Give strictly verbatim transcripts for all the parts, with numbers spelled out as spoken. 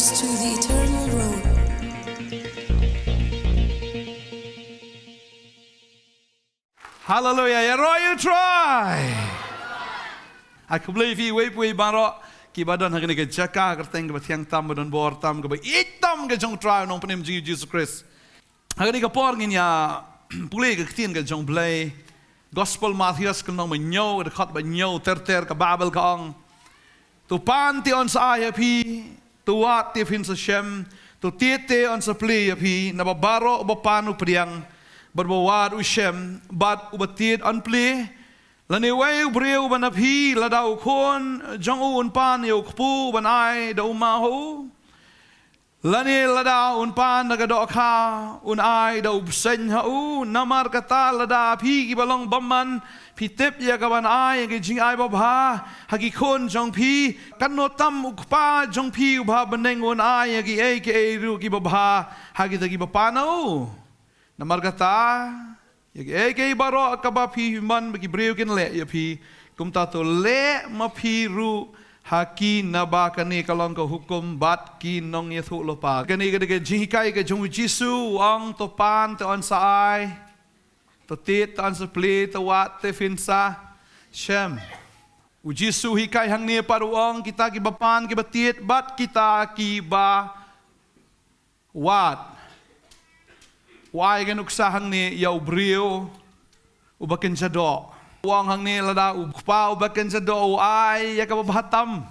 To the eternal road. Hallelujah. Ïaroh ïa u Trai. Ai khublei ïa phi uwei pa uwei baroh kiba don ha kane ka jaka kyrteng kaba thiang tam, ba don bor tam, kaba ïeit tam ka jong u Trai u Nongpynim jong ngi u Jisu Khrist. Ha kane ka por ngin ïa pule ka ktien ka jong u Blei. Gospel Mathaios ka lynnong ba hynñiew, ka dkhot ba hynñiew ter ter, ka Baibl ka ong: To pan te yn sa ai ha phi, to wad te phin sa shem, to tied te yn sa plie ïa phi, naba baroh uba pan u pdiang, bad uba wad u shem, bad uba tied yn plie. Lane uwei u briew uba na phi, lada u khun jong u un pan ïa u kpu uban ai da u maw ha u, lane lada un pan da ka dohkha un ai da u bseiñ ha u, namar kata lada phi kiba long bymman phi tip ïa kaban ai ïa ki jingai babha ha ki khun jong phi, katno tam u Kpa jong phi uba ha bneng un ai ïa kiei kiei ruh kiba bha ha kita kiba pan ha u. Namar kata, ïa kiei kiei baroh kaba phi mon ba ki briew kin leh ïa phi, kumta to leh ma phi ruh ha ki, naba kane ka long ka hukum bad ki nongïathuhlypa. Kane ka dei ka jinghikai ka jong u Jisu, u ong: To pan te yn sa ai, to tied te yn sa plie, to wad te phin sa shem. U Jisu u hikai hangne pat, u ong: Kita kiba pan, kiba tied, bad kita kiba wad. U ai ka nuksa hangne ïa u briew uba kynja doh. U ong hangne lada u kpa uba kynja doh u ai ïa kaba bha tam,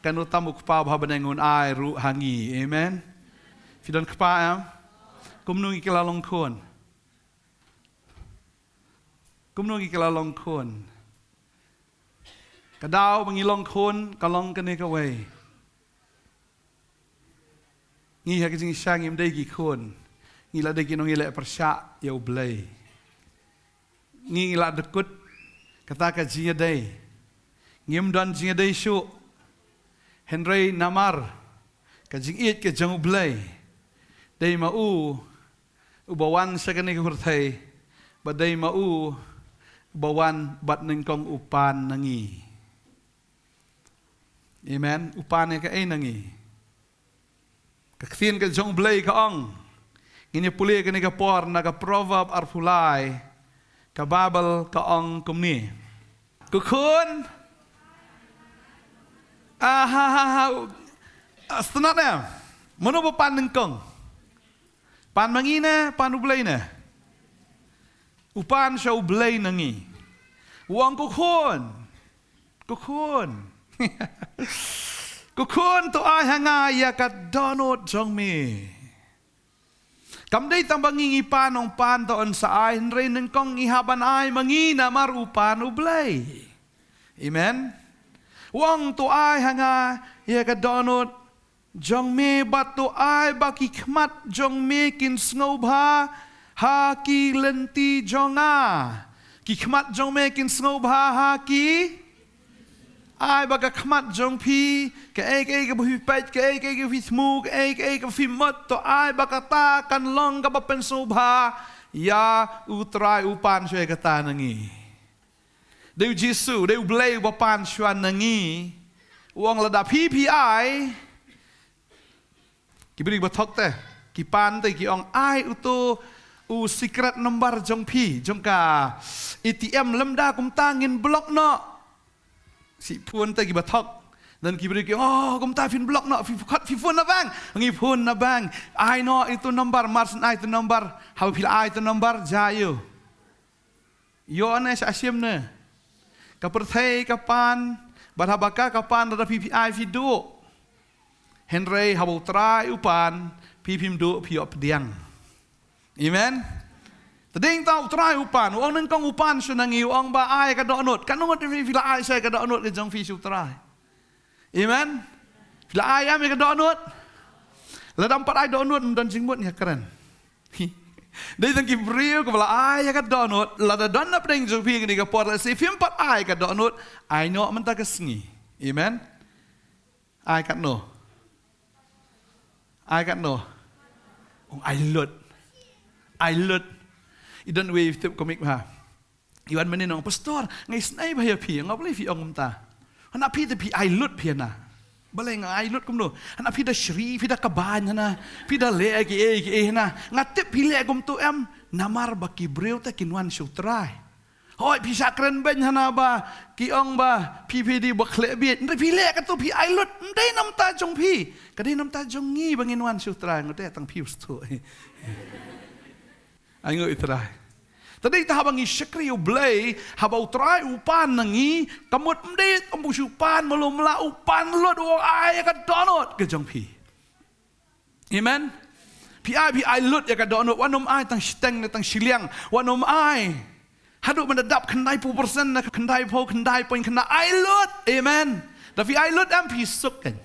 katno tam u Kpa uba ha bneng un ai ruh ha ngi. Amen. Phi don kpa em? Kumno ngi ki la long khun? Kumno ngi ki la long khun? Ka daw ba ngi long khun ka long kane kawei. Ngi ha ka jingshisha ngim dei ki khun. Ngi la dei ki nongïaleh pyrshah ïa u Blei. Ngi, ngi la dkut kata ka jingïadei. Ngim don jingïadei shuh. Hynrei namar ka jingïeit ka jong u Blei, dei ma u uba wan sha kane ka pyrthei, bad dei ma u uba wan bad nyngkong u pan na ngi. Amen. U pan ïa kaei na ngi? Ka ktien ka jong u Blei ka ong, ngin ïa pule kane ka por na ka Proverb arphew lai, ka Baibl ka ong kumne: Ko khun, ah, ha, ha, ha, u, ah, sngewtynnat ne? Mano ba pan nyngkong? Pan ma ngi ne pan u Blei ne? U pan sha u Blei na ngi. U ong: Ko khun, ko khun, ko khun, to ai ha nga ïa ka dohnud jong me. Kam dei tang ba ngi ngi pan, ong pan to yn sa ai, hynrei nyngkong ngi hap ban ai ma ngi namar u pan u Blei. Amen. U ong: To ai ha nga ïa ka dohnud jong me, bad to ai ba ki khmat jong me kin sngewbha ha ki lynti jong nga. Ki khmat jong me kin sngewbha ha ki. Ai ba ka khmat jong phi, kaei kaei kaba phi peit, kaei kaei kaba phi thmu, kaei kaei kaba phi mut, to ai ba kata kan long kaba pynsngewbha ïa u Trai, u pan shuwa ïa kata na ngi. Dei u Jisu, dei u Blei uba pan shuwa na ngi. U ong lada phi phi ai, ki briew ba thok te, ki pan te, ki ong ai uto u secret number jong phi, jong ka A T M, lymda kumta ngin block noh. Shi phone te kiba thok. Don ki briew ki ong, oh, kumta phin block noh, phi khot, phi phone na bank. Ngi phone na bank. Ai noh itu number, mar syn ai itu number. Haba phi la ai itu number, jia ïa u. Ïoh ne, shah shim ne? Ka pyrthei ka pan, bad haba ka ka pan, lada phi phi ai phi duh. Hynrei haba u Trai u pan, phi phim duh, phi ïoh pdiang. Amen. Te dei tang u Trai u pan, u ong nyngkong u pan shuwa na ngi, u ong ba ai ka dohnud. Katno ngut phi, phi la ai shuwa ka dohnud ka jong phi sha u Trai? Amen. Phi la ai em ïa ka dohnud? Lada ym pat ai dohnud, ym don jingmut, ïa kren. Dei tang ki briew kiba la ai ïa ka dohnud, lada don na pdeng jong phi kane ka por, lehse phim pat ai ka dohnud, ai noh mynta ka sngi. Amen. Ai katno? Ai katno? Ong ai lut. Ai lut. I don uwei i tip comic bha. I wan mynne, ong, Pastor, nga isynei bha ïa phi. Nga ong, balei phi ong kumta? Hana phi te phi ai lut phi hana. Balei nga ai lut kumno? Hana phi da shri, phi da kaban hana, phi da leh ki ei ki ei hana. Nga tip phi leh kumto em, namar ba ki briew te kin wan sha U Trai. Hoi, phi shah kren beiñ hana ba ki ong ba phi phi dei ba khleh bieit. Hynrei phi leh kato, phi ai lut, ym dei namar jong phi. Ka dei namar jong ngi ba ngin wan sha U Trai, nga te tang phi u sthoh. Ai ngu i Trai. Te dei ta haba ngi shakri U Blei, haba U Trai u pan na ngi, ka mut ym dei ym bu shu pan malu mala, u pan lut, u ai ka dohnud ka jong phi. Amen. Phi ai, phi ai lut ïa ka dohnud, wat nym ai tang shiteng ne tang shiliang, wat nym ai. Haduh ban da dap khyndai phew percent ne khyndai phew, khyndai point khyndai, ai lut. Amen. Da phi ai lut em, phi suk kan.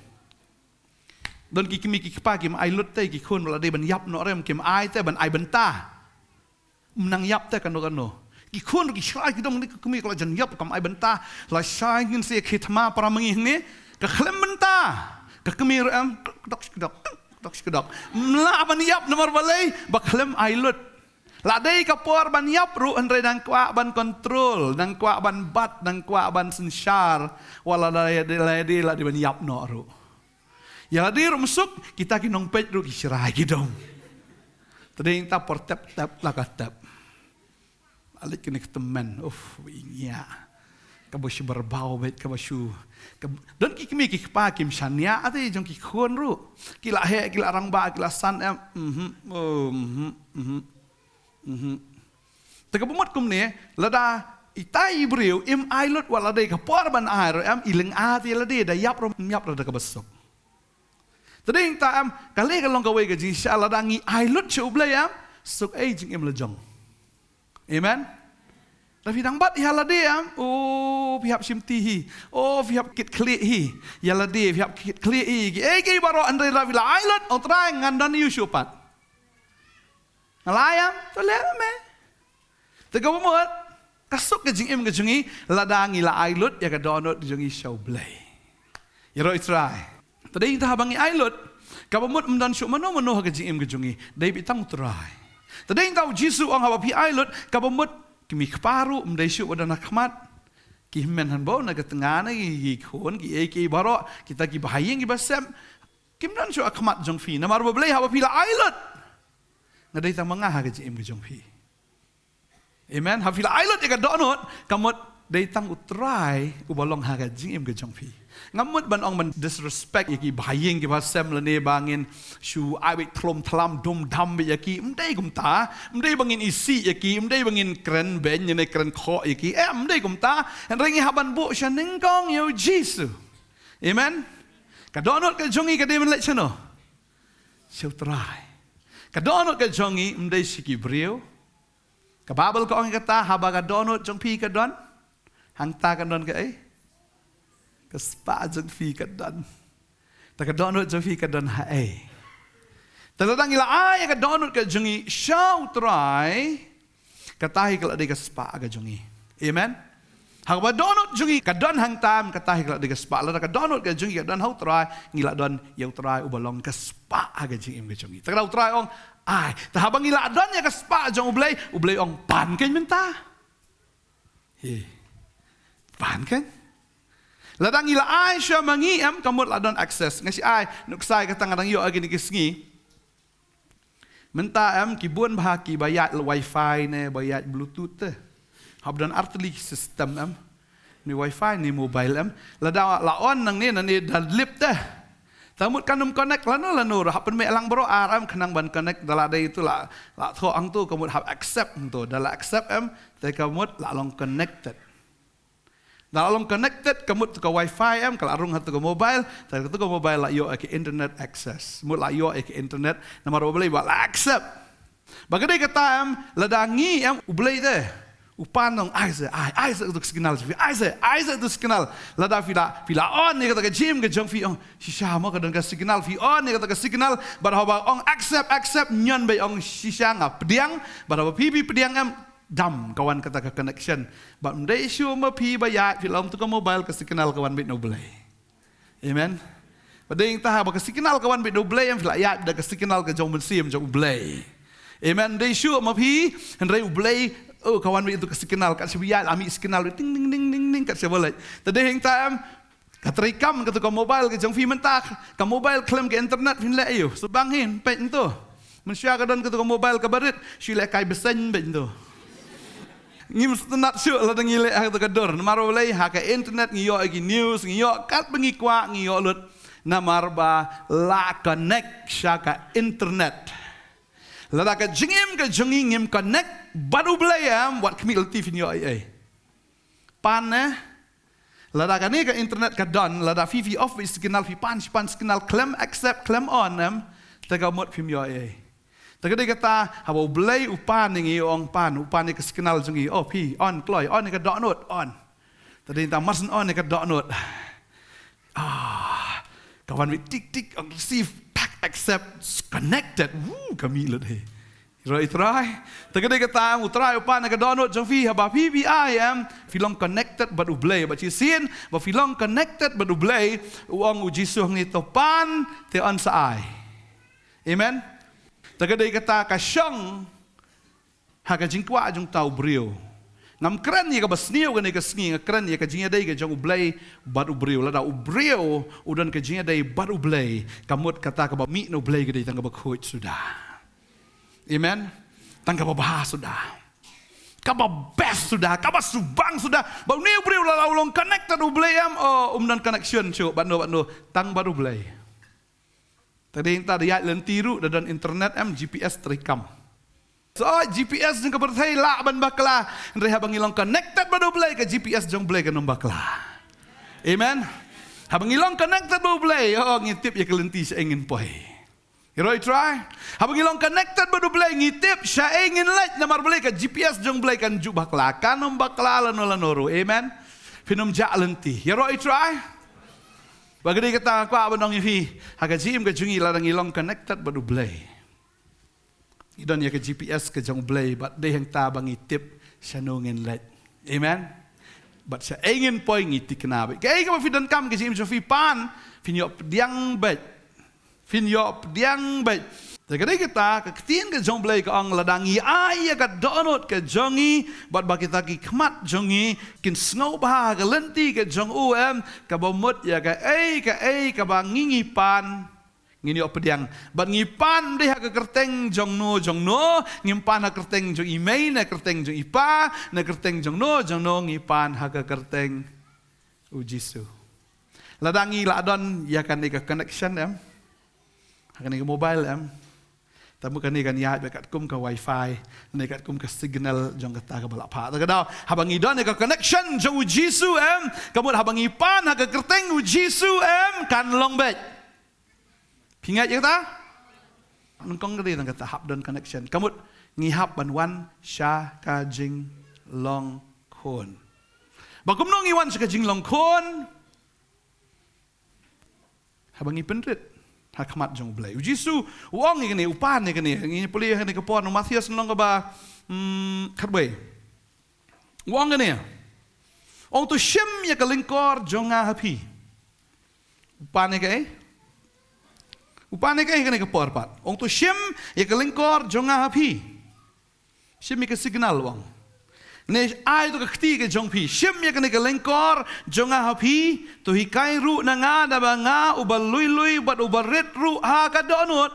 Don ki kmie ki kpa kim ai lut te, ki khun ba la dei ban ïap noh rem kim ai te, ban ai bynta. Ym nang ïap te kano kano. Ki khun ruh ki shai ki dong, ni ki kmie ka la jan ïap kam ai bynta. Lashai ngin sa ïa khie thma para ma ngi hangne, ka khlem bynta. Ka kmie ruh em, kdok kdok, kdok kdok. Ym lah ban ïap namar balei, ba khlem ai lut. La dei ka por ban ïap ruh, hynrei nang kwah ban kontrol, nang kwah ban bat, nang kwah ban synshar. Wat la dei, la dei, la dei ban ïap noh ruh. Ïa lade ruh ym suk, kita ki nongpeit ruh ki shrai ki dong. Te dei ta por tep tep la ka tep. Alik kine ki tymmen, uf, ïa. Kaba shu barbaw beit, kaba shu. Kab-, don ki kmie ki kpa kim shaniah ate jong ki khun ruh. Ki la heh, ki la rangbah, ki la san em. Mhm, oh, mhm, mhm. Mhm. Te kaba mut kumne, lada itai i briew im ai lut wat la dei ka por ban ai ruh em, i lyngngoh ïa lade, da ïap ruh ym ïap ruh da kaba suk. Te dei ta em, ka lei ka long kawei ka jingshisha, lada ngi ai lut sha U Blei em, suk ei jingim la jong. Amen. Da phi dang bat ïa lade em, oh, phi hap shimti hi. Oh, phi hap kit khlieh hi. Ïa lade phi hap kit khlieh hi. Ki ei ki baroh, hynrei lada phi la ai lut, oh Trai ngan don ïa u shuh pat. Nga la ïam, to leh me. Te kaba mut, ka suk ka jingim ka jong ngi, lada ngi la ai lut ïa ka dohnud jong ngi sha U Blei. Ïaroh i Trai. Te dei ta haba ngi ai lut, kaba mut ym don shuh mano mano ha ka jingim ka jong ngi, dei beit tang U Trai. Te dei ta U Jisu ong haba phi ai lut, kaba mut kmie kpa ruh ym dei shuh ba don ha khmat. Ki hynmen hanbo na ka tnga ne ki, ki khun, ki ei ki ei baroh, kita kiba ha ïing kiba sem. Kim don shuh ha khmat jong phi, namar U Blei haba phi la ai lut. Nga dei tang ma nga ha ka jingim ka jong phi. Amen. Haba phi la ai lut ïa ka dohnud, ka mut dei tang U Trai uba long ha ka jingim ka jong phi. Ngam mut ban ong ban disrespect ïa kiba ha ïing kiba sem lane ba ngin shu ai beit thlom thlam dum dam beit ïa ki, ym dei kumta, ym dei ba ngin isih ïa ki, ym dei ba ngin kren beiñ ne kren khoh ïa ki, eh, ym dei kumta, hynrei ngi hap ban buh sha nyngkong ïa U Jisu. Amen. Ka dohnud ka jong ngi ka dei ban leit shano? Sha U Trai. Ka dohnud ka jong ngi ym dei sha ki briew. Ka Baibl ka ong kata, haba ka dohnud jong phi ka don hangta, ka don kaei? Ka spah jong phi ka don. Te ka dohnud jong phi ka don haei? Te lada ngi la ai ka dohnud ka jong ngi sha U Trai, kata hi ka la dei ka spah ka jong ngi. Amen. Haba ka dohnud jong ngi ka don hangta, kata hi ka la dei ka spah. Lada ka dohnud ka jong ngi ka don ha U Trai, ngi la don ïa U Trai uba long ka spah ha ka jingim ka jong ngi. Te ka U Trai ong, ai, te haba ngi la don ïa ka spah jong U Blei, U Blei ong pan kein mynta. Hi. Pan kein. Lada ngi la ai sha ma ngi em, ka mut la don access. Nga shu ai nuksa ïa kata, nga dang ïoh ïa kine ki sngi. Mynta em ki bun bha kiba ïaid wifi ne ba ïaid bluetooth te. Hap don artylli ki system em. Ne wifi ne mobile em. Lada la on nangne nangne da lip te. Te mut kan ym connect lano lano ruh, hap pynmih lang baroh ar em khnang ban connect, da la dei tu la, la thoh hangtu, ka mut hap accept hangtu. Da la accept em, te ka mut la long connected. Da la long connected, ka mut tu ka wifi em, ka la rung ha tu ka mobile, te tu ka mobile la ïoh ïa ka internet access. Mut la ïoh ïa ka internet, namar U Blei ba la accept. Ba ka dei kata em, lada ngi em, U Blei te u pan ong, ai se, ai, ai se tu ka signal, ai se, ai se tu ka signal. Lada phi la, phi la on ïa kata ka jingim ka jong phi, ong, shisha mo ka don ka signal, phi on ïa kata ka signal, bad haba ong accept, accept, ñion beit ong shisha nga pdiang, bad haba phi, phi pdiang em, dam ka wan kata ka connection. Bad ym dei shuh ma phi ba ïaid, phi la ong tu ka mobile, ka signal ka wan beit na U Blei. Amen. Ba dei ta haba ka signal ka wan beit na U Blei em, phi la ïaid da ka signal ka jong u Mynsiem jong U Blei. Amen. Dei shuh ma phi, hynrei U Blei, oh, ka wan beit tu ka signal, kat shaba ïaid la mih signal, ting ting ting ting ting, kat shaba leit. Te dei hangta em, Ka trei kam katu ka mobile ka jong phi mynta, ka mobile khlem ka internet phin leh aiu? Shu bang hi, peit ntu. Mynshuwa ka don katu ka mobile kaba rit, shu leh kai bseiñ peit ntu. Ngim sngewtynnat shuh lada ngi leh ha katu ka dur. Namar balei? Ha ka internet ngi ïoh ïa ki news, ngi ïoh katba ngi kwah, ngi ïoh lut. Namar ba la connect sha ka internet. Lada ka jingim ka jong ngi ngim connect bad U Blei em, wat khmih lynti phin ïoh ei ei. Pan ne? Lada kane ka internet ka don, lada phi phi off beit signal, phi pan, phi pan signal, khlem accept, khlem on em, te ka mut phim ïoh ei ei. Te ka dei kata, haba U Blei u pan ïa ngi, u ong pan, u pan ïa ka signal jong ngi, oh phi, on kloi, on ïa ka dohnud, on. Te dei ta mar shen on ïa ka dohnud. Ah, ka wan beit tik tik, ong receive, tak, accept, connected. Woo, ka mih lut hi. Ïaroh i Trai. Te ka dei kata, u Trai u pan ïa ka dohnud jong phi, haba phi phi ai em, phi long connected bad U Blei. Bad shisien ba phi long connected bad U Blei, u ong u Jisu hangne, to pan, te yn sa ai. Amen. Te ka dei kata ka shong ha ka jingkwah jong uta u briew. Ngam kren ïa kaba sniew kane ka sngi, nga kren ïa ka jingïadei ka jong U Blei bad u briew. Lada u briew u don ka jingïadei bad U Blei, ka mut kata kaba mih na U Blei ka dei tang kaba khuid suda. Amen. Tang kaba bha suda. Kaba best suda, kaba subang suda. Ba une u briew lada u long connected U Blei em, oh, um don connection shuh bad no bad no, tang bad U Blei. Te dei ta da ïaid lynti ruh, da don internet em, G P S trei kam. So, G P S jong ka pyrthei lah ban bakla, hynrei haba ngi long connected bad U Blei, ka G P S jong U Blei kan ym bakla. Amen. Haba ngi long connected bad U Blei, oh, ngi tip ïa ka lynti shaei ngin poi. Ïaroh i Trai. Haba ngi long connected bad U Blei, ngi tip shaei ngin leit, namar balei? Ka G P S jong U Blei kan ju bakla, kan ym bakla lano lano ruh. Amen. Phin ym jah lynti. Ïaroh i Trai. Ba ka dei kata nga kwah ban ong ïa phi, ha ka jingim ka jong ngi, lada ngi long connected bad U Blei, ngi don ïa ka G P S ka jong U Blei, bad dei hangta ba ngi tip shano ngin leit. Amen. Bad shaei ngin poi, ngi thikna beit. Kaei kaba phi donkam ka jingim jong phi, pan, phin ïoh pdiang beit. Phin ïoh pdiang beit. Te ka dei kata, ka ktien ka jong U Blei ka ong, lada ngi ai ïa ka dohnud ka jong ngi, bad ba kita ki khmat jong ngi kin sngewbha ha ka lynti ka jong u em, kaba mut ïa kaei kaei kaba ngi ngi pan, ngin ïoh pdiang. Bad ngi pan ym dei ha ka kyrteng jong no jong no, ngim pan ha ka kyrteng jong i mei, ne kyrteng jong i pa, ne kyrteng jong no jong no, ngi pan ha ka kyrteng u Jisu. Lada ngi la don ïa kane ka connection em, ha kane ka mobile em, te mut kane kan ïaid beit katkum ka wifi, ne katkum ka signal jong kata kaba la phah. Te ka daw, haba ngi don ïa ka connection jong u Jisu em, ka mut haba ngi pan ha ka kyrteng u Jisu em, kan long beit. Phi ngeit ïa kata? Nyngkong ka dei tang kata, hap don connection. Ka mut ngi hap ban wan sha ka jinglong khun. Ba kumno ngi wan sha ka jinglong khun? Haba ngi pynrit ha khmat jong U Blei. U Jisu u ong ïa kane, u pan ïa kane. Ngi pule ïa kane ka por na u Mathaios lynnong kaba, hmm, khatwei. U ong kane. Ong, to shim ïa ka lyngkor jong nga ha phi. U pan ïa kaei? U pan ïa kaei kane ka por pat? Ong, to shim ïa ka lyngkor jong nga ha phi. Shim ïa ka signal, u ong. Ne ai to ka kti ka jong phi. Shim ïa kane ka lyngkor jong nga ha phi. To hikai ruh na nga, naba nga uba lui lui bad uba rit ruh ha ka dohnud.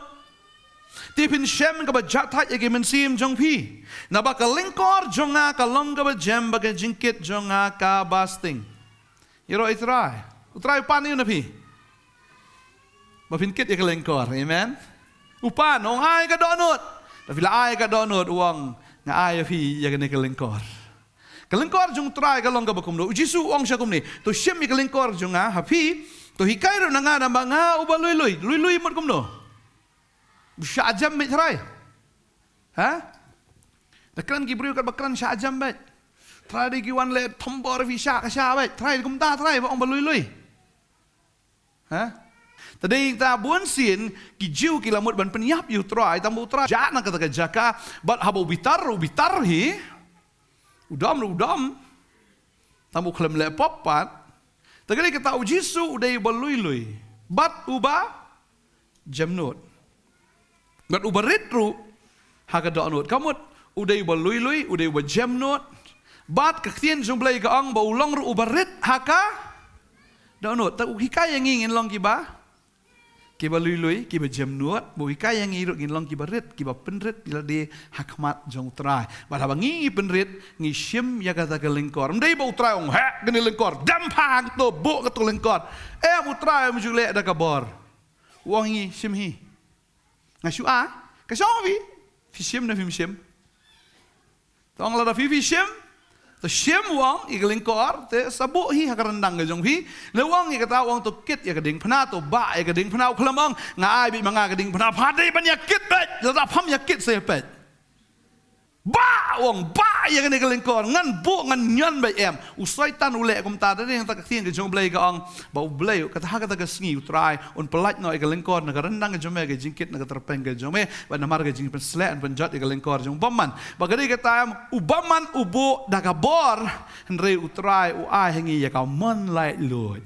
Te phin shem kaba jah thait ïa ki mynsiem jong phi. Naba ka lyngkor jong nga ka long kaba jem, bad ka jingkit jong nga kaba sting. Ïaroh i Trai. U Trai u pan ïa u na phi. Ba phin kit ïa ka lyngkor. Amen. U pan, ong ai ka dohnud. Lada phi la ai ka dohnud, u ong, nga ai ïa phi ïa kane ka lyngkor. Ka lyngkor jong u Trai ka long kaba kumno? U Jisu u ong sha kumne. To shim ïa ka lyngkor jong nga ha phi. To hikai ruh na nga, naba nga uba lui lui. Lui lui mut kumno? Shah jem beit Trai. Ha? Da kren ki briew katba kren shah jem beit. Trai, dei ki wan leh thombor, phi shah ka shah beit. Trai, kumta Trai ba ong ba lui lui. Ha? Te dei ta bun sien ki Jiw ki la mut ban pynïap ïa u Trai, tang ba u Trai jah na kata ka jaka, bad haba u bitar, u bitar hi. U dom, u dom. Tang ba u khlem leh pop pat. Te ka dei kata, u Jisu u dei uba lui lui. Bad uba jemnud. Bad uba rit ruh ha ka dohnud. Ka mut, u dei uba lui lui, u dei uba jemnud. Bad ka ktien jong U Blei ka ong ba u long ruh uba rit ha ka Dohnud, te u hikai ïa ngi ngin long kiba, kiba lui lui, kiba jemnud, ba u hikai ïa ngi ruh ngin long kiba rit, kiba pynrit ïa lade ha khmat jong u Trai. Bad haba ngi ngi pynrit, ngi shim ïa kata ka lyngkor. Ym dei ba u Trai u ong, "Heh, kane lyngkor, dem pang to, buh kato lyngkor." Em, u Trai um ju leh da ka bor. U ong ngi shim hi. Nga shu ai, ka shong phi, phi shim ne phim shim. Te ong lada phi phi shim, te shim u ong ïa ka lyngkor, te sa buh hi ha ka ryndang ka jong phi. Ne u ong ïa kata, u ong to kit ïa ka diengphna, to bah ïa ka diengphna, u khlem ong nga ai beit ma nga ka diengphna, pha dei ban ïa kit beit, lada pham ïa kit sa ïa peit. Bah, u ong, bah ïa kane ka lyngkor, ngan buh, ngan ñion beit, em. U Soitan u leh kumta, te dei nangta ka ktien ka jong u Blei ka ong ba u Blei, kata ha kata ka sngi u Trai un pyllait noh ïa ka lyngkor na ka ryndang ka jong me, ka jingkit na ka tyrpeng ka jong me, bad namar ka jingpynsleh un pynjot ïa ka lyngkor jong u bymman. Bad ka dei kata, em, u bymman u buh da ka bor, hynrei u Trai u ai ha ngi ïa ka mon laitluid.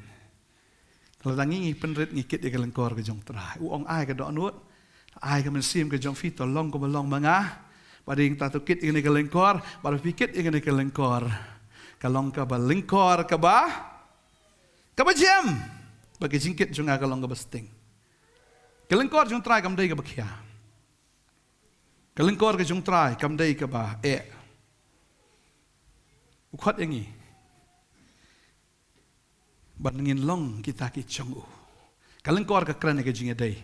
Lada ngi ngi pynrit, ngi kit ïa ka lyngkor ka jong u Trai. U ong, ai ka dohnud, ai ka mynsiem ka jong phi, to long kaba long ma nga. Bad dei nangta to kit ïa kane ka lyngkor, bad phi kit ïa kane ka lyngkor, ka long kaba lyngkor kaba, kaba jem. Bad ka jingkit jong nga ka long kaba sting. Ka lyngkor jong u Trai kam dei kaba khia. Ka lyngkor ka jong u Trai kam dei kaba eh. U khot ïa ngi ban ngin long kita ki jong u. Ka lyngkor ka kren ïa ka jingïadei.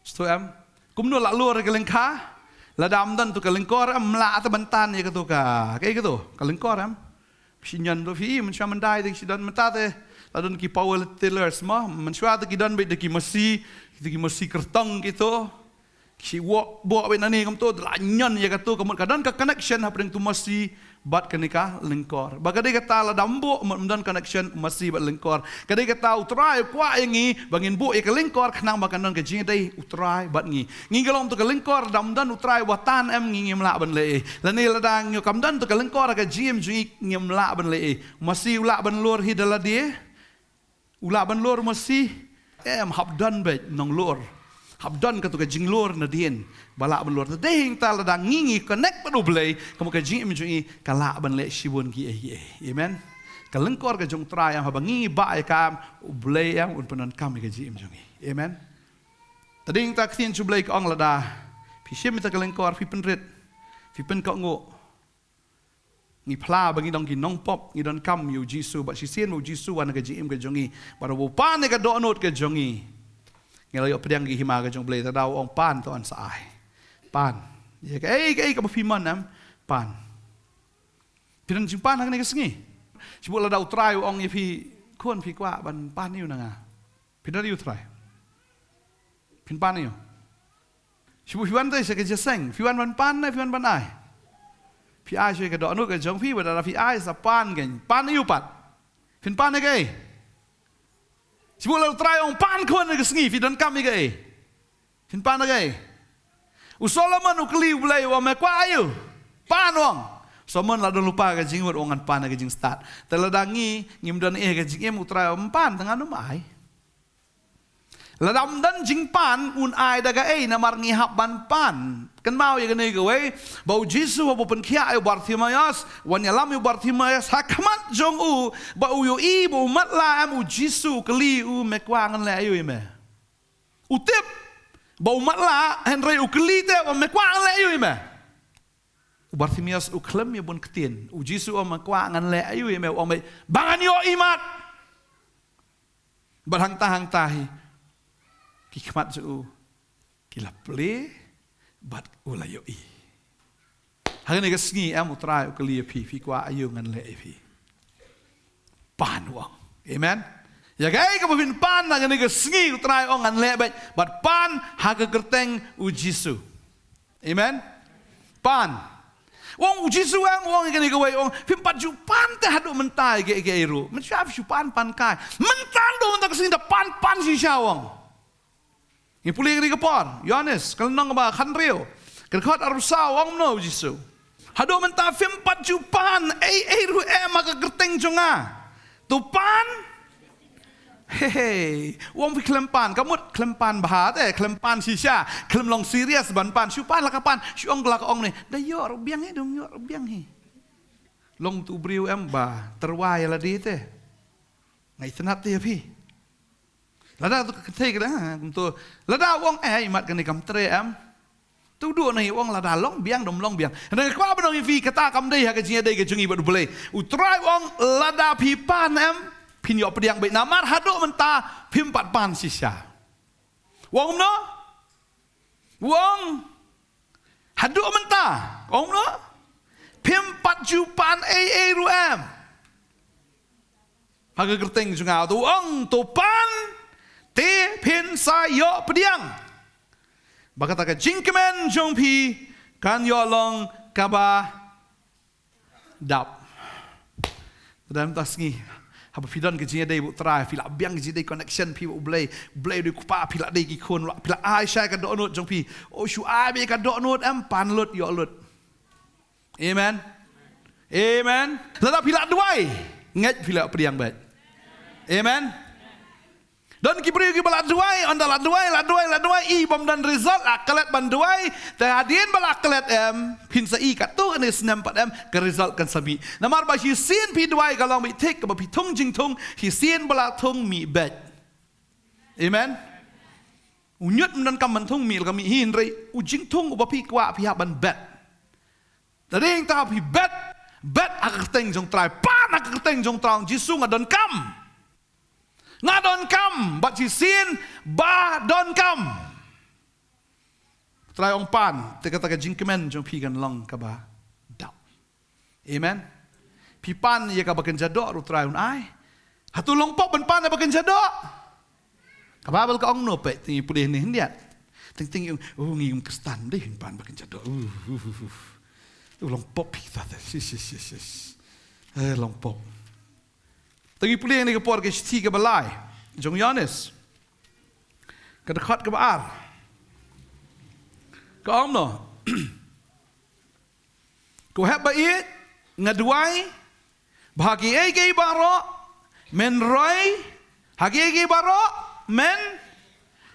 Sngewthuh em? Kumno lah lur ïa ka lyngkha? Lada ym don to ka lyngkor, em, ym lah te ban tan ïa kato ka, kaei kato ka lyngkor, em. Phi ñion to phi, mynshuwa myndai te ki shu don, mynta te la don ki power tillers mo, mynshuwa te ki don beit da ki masi, ki masi kyrtong kito. Ki shu buh, buh beit nangne kumto, la ñion ïa kato, ka mut ka don ka connection hapdeng to masi bad kane ka lyngkor. Bad ka dei kata, lada ym buh, ym don connection masi bad lyngkor. Ka dei kata u Trai u kwah ïa ngi ba ngin buh ïa ka lyngkor khnang ba kan don ka jingïadei u Trai bad ngi. Ngi ka long to ka lyngkor, lada ym don u Trai uba tan, em, ngi ngim lah ban leh ei. Lane lada ngi kam don to ka lyngkor ha ka jingim jong ngi, ngim lah ban leh ei. Masi u lah ban lur hi da lade. U lah ban lur masi, em, hap don beit nonglur. Hap don kato ka jinglur nadien ba lah ban lur. Te dei hangta lada ngi ngi connect bad u Blei, ka mut ka jingim jong ngi ka lah ban leh shibun kiei kiei. Amen. Ka lyngkor ka jong u Trai, em, haba ngi ngi bah ïa ka, em, u Blei, em, un pyndonkam ïa ka jingim jong ngi. Amen. Te dei hangta ka ktien jong u Blei ka ong lada phi shim ïa ka lyngkor, phi pynrit, phi pynkohnguh. Ngi phla ba ngi dei ki nongpop, ngi donkam ïa u Jisu, bad shisien ba u Jisu u wan ha ka jingim ka jong ngi, bad u pan ïa ka dohnud ka jong ngi. Ngi la ïoh pdiang ki hima ka jong u Blei, te da u ong pan, to yn sa ai. Pan. Ïa kaei kaei kaba phi mon, em, pan. Phi don jingpan ha kane ka sngi? Shu buh lada u Trai u ong ïa phi, khun, phi kwah ban pan ïa u na nga? Phi don ïa u Trai? Phin pan ïa u? Shu buh phi wan te sha ka jingïaseng, phi wan ban pan ne phi wan ban ai? Phi ai sha ka dohnud ka jong phi, bad lada phi ai sa pan, kan pan ïa u pat. Phin pan ïa kaei? Shu buh lada u Trai u ong pan khun ha ka sngi, phi donkam ïa kaei? Phin pan ïa kaei? U Solomon u kylli u Blei, u ong, me kwah aïu? Pan, u ong. Solomon la don lypa ka jingmut, u ong ngan pan ïa ka jingstad. Te lada ngi ngim don ei ha ka jingim, u Trai u ong pan, te ngan ym ai. Lada ym don jingpan, un ai da kaei? Namar ngi hap ban pan. Kynmaw ïa kane kawei, ba u Jisu haba u pynkhiah ïa u Bartimaeus, wan ïalam ïa u Bartimaeus ha khmat jong u, ba u ïohi ba u matlah, em, u Jisu u kylli u, me kwah ngan leh aïu ïa me? U tip ba u matlah, hynrei u kylli te, u ong, me kwah ngan leh aïu ïa me? U Bartimaeus u khlem ïa bun ktien. U Jisu u ong, me kwah ngan leh aïu ïa me? U ong, ba ngan ïoh imat. Bad hangta hangta hi ki khmat jong u ki la plie, bad u la ïohi. Ha kane ka sngi, em, u Trai u kylli ïa phi, phi kwah aïu ngan leh ïa phi? Pan, u ong. Amen. Ïa kaei kaba phin pan ha kane ka sngi, u Trai u ong ngan leh beit, bad pan ha ka kyrteng u Jisu. Amen. Pan. U ong u Jisu, em, u ong ïa kane kawei, u ong phim pat ju pan te haduh mynta ïa kaei kaei ruh. Mynshuwa phi shu pan pan kai. Mynta haduh mynta ka sngi da pan pan shisha, u ong. Ngi pule ïa kane ka por, Ïoannis ka lynnong kaba khathynriew, ka dkhot arphew saw, u ong kumno u Jisu? Haduh mynta phim pat ju pan ei ei ruh, em, ha ka kyrteng jong nga. To pan. He he. U ong phi khlem pan, ka mut khlem pan bha te, khlem pan shisha, khlem long serious ban pan. Shu pan la ka pan, shu ong la ka ong ne. Da ïoh ruh biang hi, da ym ïoh ruh biang hi. Long tu u briew, em, ba tyrwa ïa lade te. Nga itynnad te ïa phi. Lada to ka kynthei ka dang, ha, kumto. Lada u ong, eh, imat kane kam treh em. To duh na i u ong lada long biang, dom long biang. Nga kwah ban ong ïa phi kata kam dei ha ka jingïadei ka jong i bad U Blei. U Trai u ong lada phi pan em, phin ïoh pdiang beit namar haduh mynta phim pat pan shisha. U ong kumno? U ong haduh mynta. U ong kumno? Phim pat ju pan ei ei ruh em. Ha ka kyrteng jong nga, to ong to pan, te phin sa ïoh pdiang. Ba kata ka jingkmen jong phi kan ïoh long kaba dap. Te dang mynta sngi, haba phi don ka jingïadei bad U Trai, phi la biang ka jingïadei connection phi bad U Blei, U Blei u dei u Kpa, phi la dei ki khun, phi la ai shai ka dohnud jong phi. Oh, shu ai beit ka dohnud em, pan lut, ïoh lut. Amen. Amen. Lada phi la duwai, ngeit phi la pdiang beit. Amen. Don ki briew kiba la duwai, ynda la duwai, la duwai, la duwai, i bym don result, la klet ban duwai, te hadien ba la klet em, phin sa i katto katne snem pat em, ka result kan sa mih. Namar ba shisien phi duwai ka long beit thik, kaba phi thung jingthung, shisien ba la thung mih beit. Amen. U ñiut ym donkam ban thung mih la ka mih hi, hynrei u jingthung uba phi kwah phi hap ban bet. Te dei ta phi bet, bet ha ka kyrteng jong U Trai, pan ha ka kyrteng jong U Trai, Jisu nga donkam. Nga donkam, bad shisien ba donkam. U Trai ong pan, te kata ka jingkmen jong phi kan long kaba dap. Amen. Phi pan ïa kaba kynja doh ruh U Trai un ai. Hato long pop ban pan ïa ba kynja doh? Ka Baibl ka ong kumno, peit, te ngi pule ne hyndiat. Teng teng ïa, oh, ngi kum Khristan, dei phin pan ba kynja doh. Uh, uh, uh, uh. Uh, long pop phi kata te. Sis, sis, sis, sis. Eh, long pop. Te ngi pule ne ka por ka shithi kaba lai jong u Ïoannis, ka dkhot kaba ar. Ka ong kumno? Ko hep ba ïeit, nga duwai ba ha kiei kiei baroh men roi, ha kiei kiei baroh men,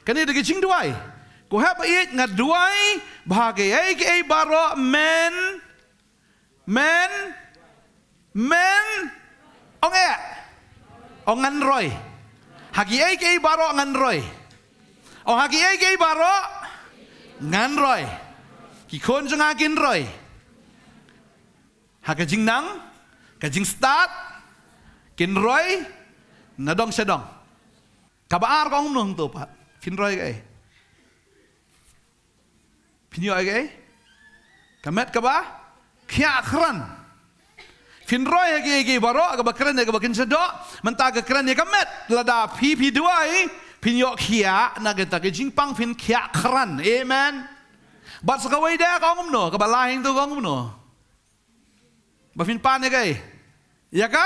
kane dei ka jingduwai. Ko hep ba ïeit, nga duwai ba ha kiei kiei baroh men, men, men, ong eh, ong ngan roi. Ha kiei kiei baroh ngan roi. Ong ha kiei kiei baroh ngan roi. Ki khun jong nga kin roi. Ha ka jingnang, ka jingstad, kin roi nadong shadong. Kaba ar ka ong kumno hangto pat? Phin roi kaei? Phin ïoh kaei? Ka met kaba khiah kren. Phin roi ha kiei kiei baroh kaba kren ïa kaba kynja doh, mynta ka kren ïa ka met. Lada phi phi duwai, phin ïoh khiah na kata ka jingpang, phin khiah kren. Amen. Bad sa kawei de ka ong kumno, kaba lai hangto ka ong kumno? Ba phin pan ïa kaei? Ïa ka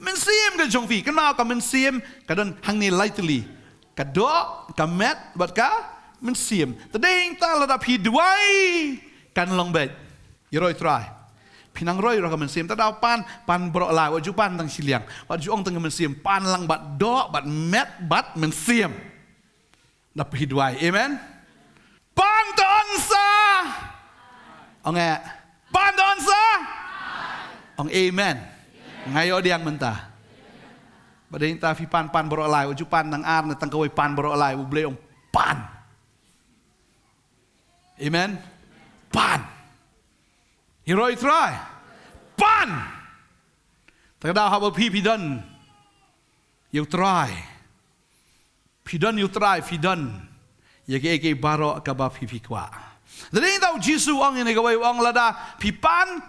mynsiem ka jong phi. Kynmaw, ka mynsiem ka don hangne lai tylli. Ka doh, ka met, bad ka mynsiem. Te dei ta lada phi duwai kan long beit. Ïa roi Trai. Phi nang roi ruh ka mynsiem. Te da pan, pan baroh lai, wat ju pan tang shiliang. Wat ju ong tang ka mynsiem, pan lang bad doh, bad met, bad mynsiem. Da phi duwai. Amen. Pan to on sa. Ong eh. Pan to on sa. Ong amen. Nga ïoh pdiang mynta. Ba dei ta phi pan, pan baroh lai, wat ju pan tang ar ne tang kawei, pan baroh lai, U Blei ong pan. Amen. Pan. Ïa roi Trai. Pan. Te da haba phi phi don ïa U Trai. Phi don ïa U Trai, phi don ïa kiei kiei baroh kaba phi phi kwah. Te dei ta u Jisu ong ïa kane kawei, ong lada phi pan,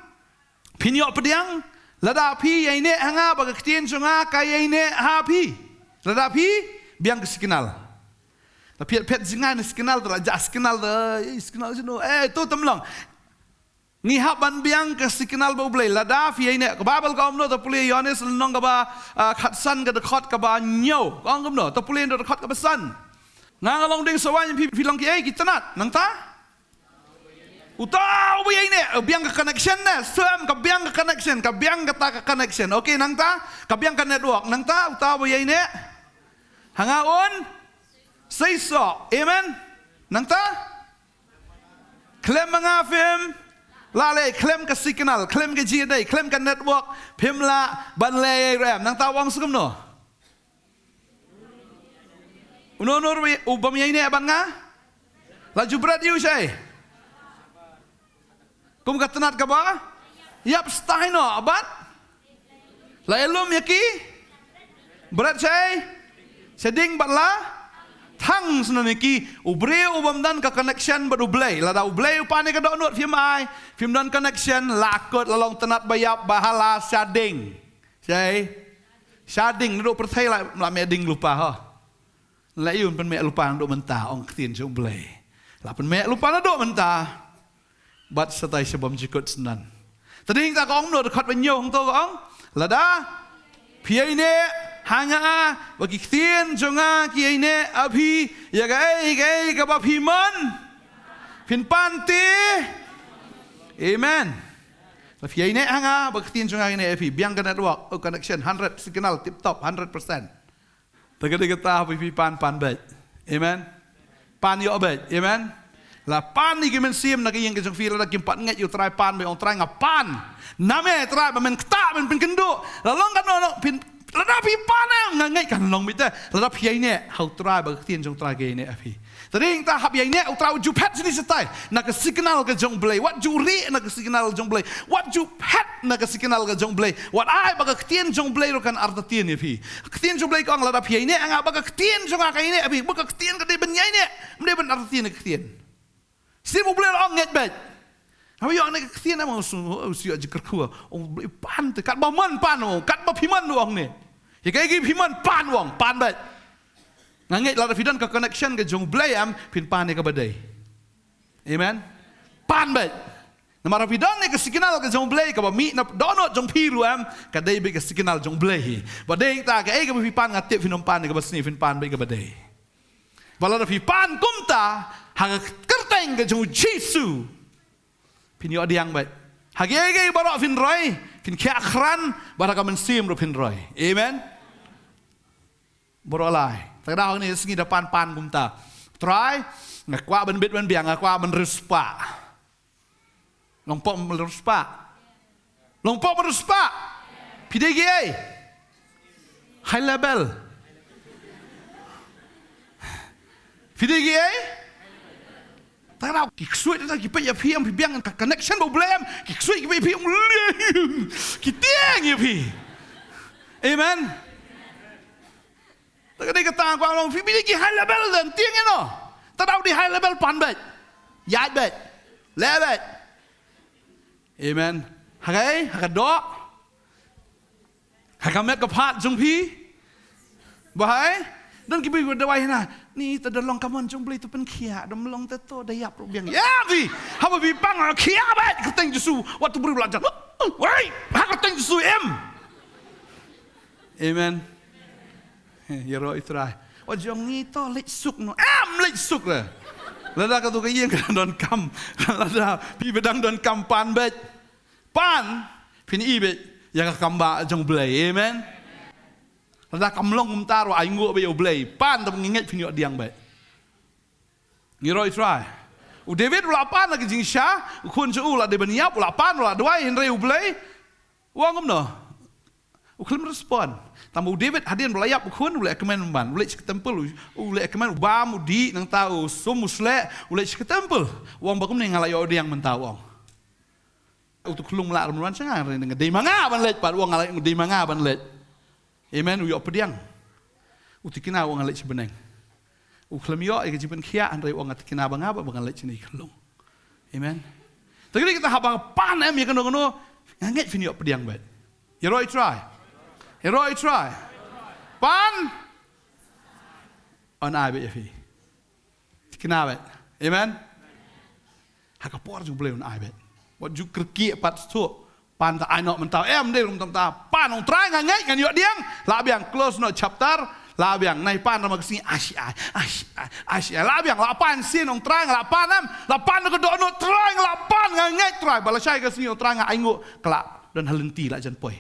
phin ïoh pdiang. Lada phi ïaineh ha nga, ba ka ktien jong nga ka ïaineh ha phi. Lada phi biang ka signal. Te phi phet jingïaineh signal, te la jah signal, te, eh, signal shuh, eh, to tam long. Ngi hap ban biang ka signal bad U Blei. Lada phi ïaineh, ka Baibl ka ong kumno, to pule Ïoannis lynnong kaba, ah, khatsan, ka dkhot kaba hynñiew. Ka ong kumno, to pule na dkhot kaba san. Nga nga long dieng sa waiñ, phi phi long kiei, ki tnat. Nangta uta uba ïaineh, biang ka connection ne, sem ka biang ka connection, ka biang kata ka connection. Okay, nangta ka biang ka network. Nangta uta uba ïaineh ha nga un seisoh. Amen. Nangta khlem ma nga phim lah leh, khlem ka signal, khlem ka jingïadei, khlem ka network, phim lah ban leh ei ei ruh em. Nangta u ong sa kumno? Uno uno u bym ïaineh bad nga. La ju bret ïa u shaei? Kum ka tnat kaba ïap stai noh bad la ïalum ïa ki. Bret shaei? Sha ding bad la thang sngewbha ïa ki. U briew u bym don ka connection bad U Blei, lada U Blei u pan ïa ka dohnud phim ai, phim don connection, la kut, la long tnat ba ïap, ba hala sha ding. Shaei? Sha ding. Naduh pyrthei la, la meh ding lypa, ho. La ïoh pynmeh lypa naduh mynta, ong ktien jong U Blei. La pynmeh lypa naduh mynta bad shatai sha bymjukut syndon. Te dei hangta ka ong, naduh dkhot ba hynñiew hangto ka ong, lada phi ïaineh ha nga ba ki ktien jong nga ki ïaineh ha phi, ïa kaei kaei kaba phi mon phin pan te. Amen. Lada phi ïaineh ha nga ba ki ktien jong nga ki ïaineh ha phi. Biang ka network, oh, connection hundred, signal tip top hundred percent. Te ka dei kata, haba phi pan, pan beit. Amen. Pan ïoh beit. Amen. La pan ïa ki mynsiem na ka ïing ka jong phi, lada kim pat ngeit ïa U Trai, pan beit, ong Trai nga pan. Namar Trai ba men ktah, men pynkynduh. La long katno noh, phin, lada phi pan em, nga ngeit kan long beit te. Lada phi ïaineh ha U Trai ba ka ktien jong U Trai ka ïaineh ha phi. Te dei hangta haba ïaineh U Trai, wat ju phet shane shatai na ka signal ka jong U Blei. Wat ju rieh na ka signal ka jong U Blei. Wat ju phet na ka signal ka jong U Blei. Wat ai ba ka ktien jong U Blei ruh kan artatien ïa phi. Ka ktien jong U Blei ka ong, lada phi ïaineh ha nga ba ka ktien jong nga ka ïaineh ha phi. Ba ka ktien ka dei ban ïaineh, ym dei ban artatien ïa ka ktien. Shisien U Blei u la ong ngeit beit. Haba ïoh ne ka ktien, ym, u shu, u shu ïoh jingkyrkhu. Ong U Blei pan te, katba mon pan, ong, katba phi mon, u ong ne. Ïa kaei kaei phi mon pan, u ong, pan beit. Nga ngeit lada phi don ka connection ka jong U Blei, em, phin pan ïa kaba dei. Amen. Pan beit. Namar phi don ïa ka signal ka jong U Blei, kaba mih na dohnud jong phi ruh, em, ka dei beit ka signal jong U Blei hi. Ba dei hangta kaei kaba phi pan, nga tip phin ym pan ïa kaba sniew, phin pan beit ïa kaba dei. Ba lada phi pan kumta ha ka kyrteng ka jong U Jisu, phin ïoh pdiang beit. Ha kiei kiei baroh phin roi, phin khiah krat bad ha ka mynsiem ruh phin roi. Amen. Baroh lai. Te ka dei hangne ka sngi da pan, pan kumta. Trai, nga kwah ban bit ban biang, nga kwah ban riewspah. Long pop ban riewspah. Long pop ban riewspah. Phi dei kiei? High level. Phi dei kiei? Te ka dei ki ksuid, te ki peit ïa phi, em, phi biang ka connection bad U Blei, em, ki ksuid ki peit ïa phi, em, ki tieng ïa phi. Amen. Te ka dei kata nga kwah long, phi, phi dei ki high level, te tieng ïa no. Te da u dei high level, pan beit. Ïaid beit. Leh beit. Amen. Ha kaei, ha ka doh. Ha ka met ka phad jong phi. Ba hai. Don ki briew ba duwai hana. Ni te da long ka mon jong U Blei te pynkhiah, da ym long te to da ïap ruh biang. Ïa phi. Haba phi pang, khiah beit ha ka kyrteng Jisu. Wat u briew ba la jan. Wei, ha ka kyrteng Jisu, em. Amen. Heh, ïaroh ïa U Trai. Wat jong ngi to leit suk noh. Em, leit suk re. Lada kato ka ïing ka dang donkam. Lada phi ba dang donkam, pan beit. Pan, phin i beit ïa ka kam ba jong U Blei. Amen. Lada kam long kumta ruh, ainguh beit ïa U Blei. Pan, te ba ngi ngeit phin ïoh pdiang beit. Ïaroh ïa U Trai. U David u la pan ha ka jingshisha, u khun jong u la dei ban ïap, u la pan, u la duwai, hynrei U Blei u ong kumno? U khlem respond. Tangba u David hadien ba la ïap u khun, u leit kmen ban, u leit sha ka temple, u, u leit kmen, u bam, u dih, nangta u sum, u sleh, u leit sha ka temple. U ong ba kumne nga la ïoh pdiang mynta, u ong. Uto u khyllung u la rem ruan sha nga, nga dei ma nga ban leit pat, u ong, nga la dei ma nga ban leit. Amen, u ïoh pdiang. U tikna u ong nga leit sha bneng. U khlem ïoh ïa ka jingpynkhiah, hynrei u ong nga tikna ba nga, ba nga leit shane khyllung. Amen. Te kane kata haba pan em ïa kano kano, nga ngeit phin ïoh pdiang beit. Ïaroh ïa U Trai. Ïaroh ïa U Trai. Pan. Un ai beit ïa phi. Tikna beit. Amen. Ha ka por jong U Blei un ai beit. Wat ju kyrkieh pat shuh. Pan te ai noh mynta. Em, dei ruh mynta. Pan, ong Trai nga ngeit ngan ïoh pdiang. Lah biang, close noh chapter. Lah biang, nai pan ruh ma ka sngi, ai shi ai, ai shi ai, ai shi ai. Lah biang, lah pan sien, ong Trai nga lah pan em. Lah pan ka dohnud, Trai nga lah pan, nga ngeit Trai. Ba lashai ka sngi, ong Trai nga ainguh, ka lah don ha lynti, lah jan poi.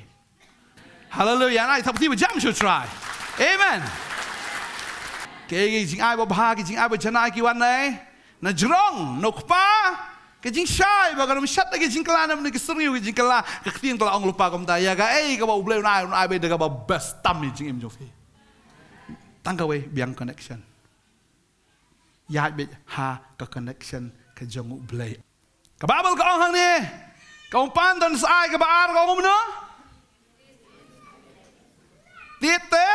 Haleluia. Nai thap kti ba jam sha U Trai. Amen. Ki, ki jingai babha, ki jingai bajanai ki wan nai na jrong, na u kpa, ki jingshai ba kan ym shad da ki jingkylla, na ki syrngiew ki jingkylla. Ka ktien te la ong lypa kumta, ïa kaei kaba U Blei un ai, un ai beit da kaba best tam ïa ka jingim jong phi. Tang kawei, biang connection. Ïaid beit ha ka connection ka jong U Blei. Ka Baibl ka ong hangne, ka ong pan don sa ai ka ba ar ka ong kumno? Tied te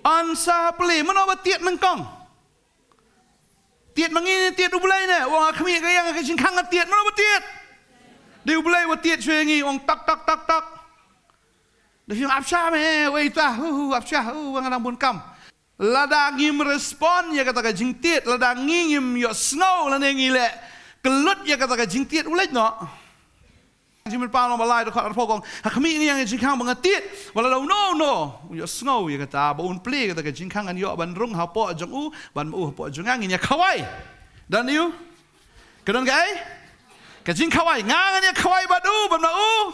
yn sa plie. Mano ba tied nyngkong? Tied ma ngi ne tied U Blei ne? Ong ha khmih ka ïing ka jingkhang ka tied. Mano ba tied? Dei U Blei ba tied shuwa ngi ong tak tak tak tak. Da phim ap sha me wei ta hu hu ap sha hu wa nga dang bun kam. Lada ngim respond ïa kata ka jingtied, lada ngi ngim ïohsngew lane ngi leh kyllut ïa kata ka jingtied, u leit noh. Jingmut pa long ba lai da khat arphew kong ha khmih ngi ïa ka jingkhang ba nga tied. Ba lada uno uno u ïohsngew ïa kata ba un plie kata ka jingkhang ngan ïoh ban rung hapoh jong u ban ma u hapoh jong nga, ngin ïa khawai. Don ïa u? Ka don kaei? Ka jingkhawai. Nga ngan ïa khawai bad u ban ma u.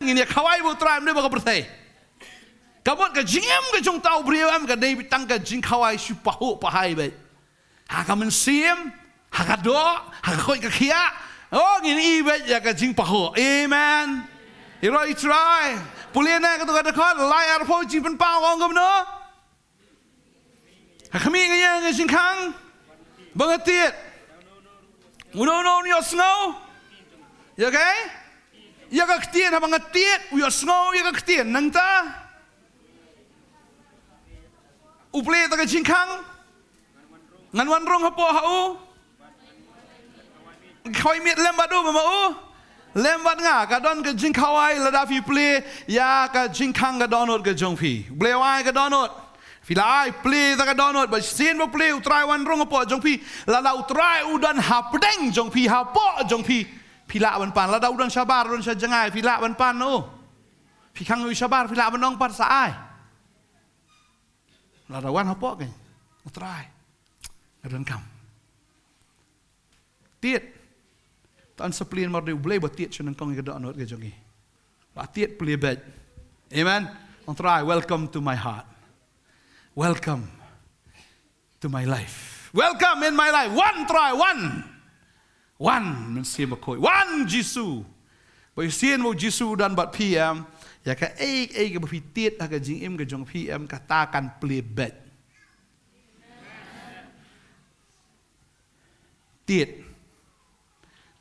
Ngin ïa khawai bad U Trai, ym dei bad ka pyrthei. Ka mut ka jingim ka jong uta u briew em ka dei tang ka jingkhawai shu pahuh pahai beit. Ha ka mynsiem, ha ka doh, ha ka koit ka khiah. Oh, ngin ïohi beit ïa ka jingpahuh. Amen. Ïaroh ïa U Trai. Pule na kato ka dkhot, lai arphew, jingpynpaw ong kumno? Ha khmih ngi ïa ka jingkhang ba nga tied. Uno uno u ïohsngew ïa kaei? Ïa ka ktien. Haba nga tied, u ïohsngew ïa ka ktien. Nangta u plie ta ka jingkhang. Ngan wan rung hapoh ha u. Khawai miet lem bad u, ma u lem bad nga. Ka don ka jingkhawai lada phi plie ïa ka jingkhang ka dohnud ka jong phi. Blei wai ka dohnud. Phi la ai plie ta ka dohnud, ba shisien ba plie U Trai wan rung hapoh jong phi. Lada U Trai u don hapdeng jong phi, hapoh jong phi, phi lah ban pan. Lada u don shabar, u don sha jngai, phi lah ban pan, oh. Phi khang u shabar, phi lah ban ong pat sa ai. Lada wan hapoh kein U Trai, nga donkam. Tied. Tan sa plie namar dei U Blei ba tied sha nyngkong ïa ka dohnud ka jong ngi. Ba tied plie beit. Amen. Ong Trai, welcome to my heart. Welcome to my life. Welcome in my life. Wan Trai, wan. Wan Mynsiem Bakhuid. Wan Jisu. Ba shisien ba U Jisu u don bad phi em, ïa kaei kaei kaba phi tied ha ka jingim ka jong phi em, kata kan plie beit. Tied.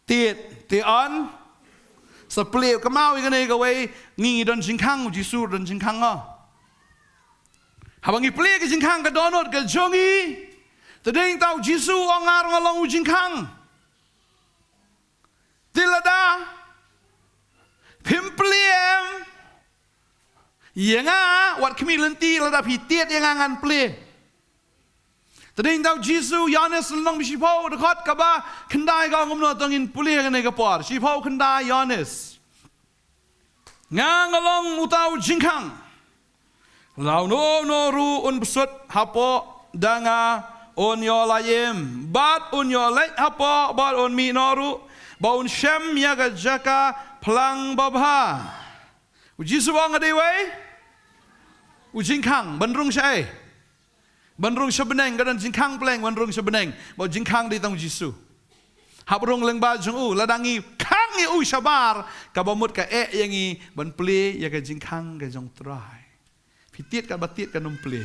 Tied, tied yn sa plie. Kynmaw ïa kane kawei, ngi ngi don jingkhang, U Jisu don jingkhang, oh. Haba ngi plie ka jingkhang ka dohnud ka jong ngi, te dei tang U Jisu u ong nga ruh nga long u jingkhang. Te lada phim plie em ïa nga, wat khmih lynti, lada phi tied ïa nga ngan plie. Te dei tang U Jisu, Ïoannis lynnong ba shiphew dkhot kaba khyndai ka ong kumno, to ngin pule kane ka por. Shiphew khyndai Ïoannis. Nga nga long uta u jingkhang. Lada uno uno ruh un bsut hapoh da nga un ïoh lait im, bad un ïoh leit hapoh bad un mih noh ruh, ba un shem ïa ka jaka phlang babha. U Jisu u ong nga dei uwei u jingkhang, ban rung shaei? Ban rung sha bneng. Ka don jingkhang pleng ban rung sha bneng, ba u jingkhang dei tang U Jisu. Hap rung lyngba jong u. Lada ngi khang ïa u shabar, kaba mut ka eh ïa ngi ban plie ïa ka jingkhang ka jong U Trai. Phi tied katba tied kan ym plie.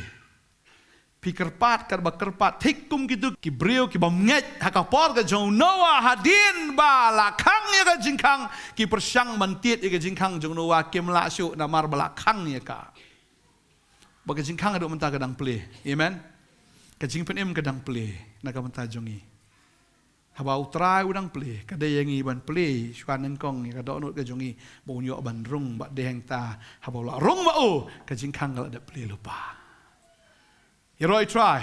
Phi kyrpad katba kyrpad, thik kum kito ki briew ki bym ngeit ha ka por ka jong u Noah, hadien ba la khang ïa ka jingkhang, ki pyrshang ban tied ïa ka jingkhang jong u Noah, kim lah shuh namar ba la khang ïa ka. Ba ka jingkhang haduh mynta ka dang plie. Amen. Ka jingpynim ka dang plie na ka bynta jong ngi. Haba U Trai u dang plie, ka dei ïa ngi ban plie shuwa nyngkong ïa ka dohnud ka jong ngi, ba un ïoh ban rung bad dei hangta haba u la rung ma u, ka jingkhang ka la dep plie lypa. Ïaroh ïa U Trai.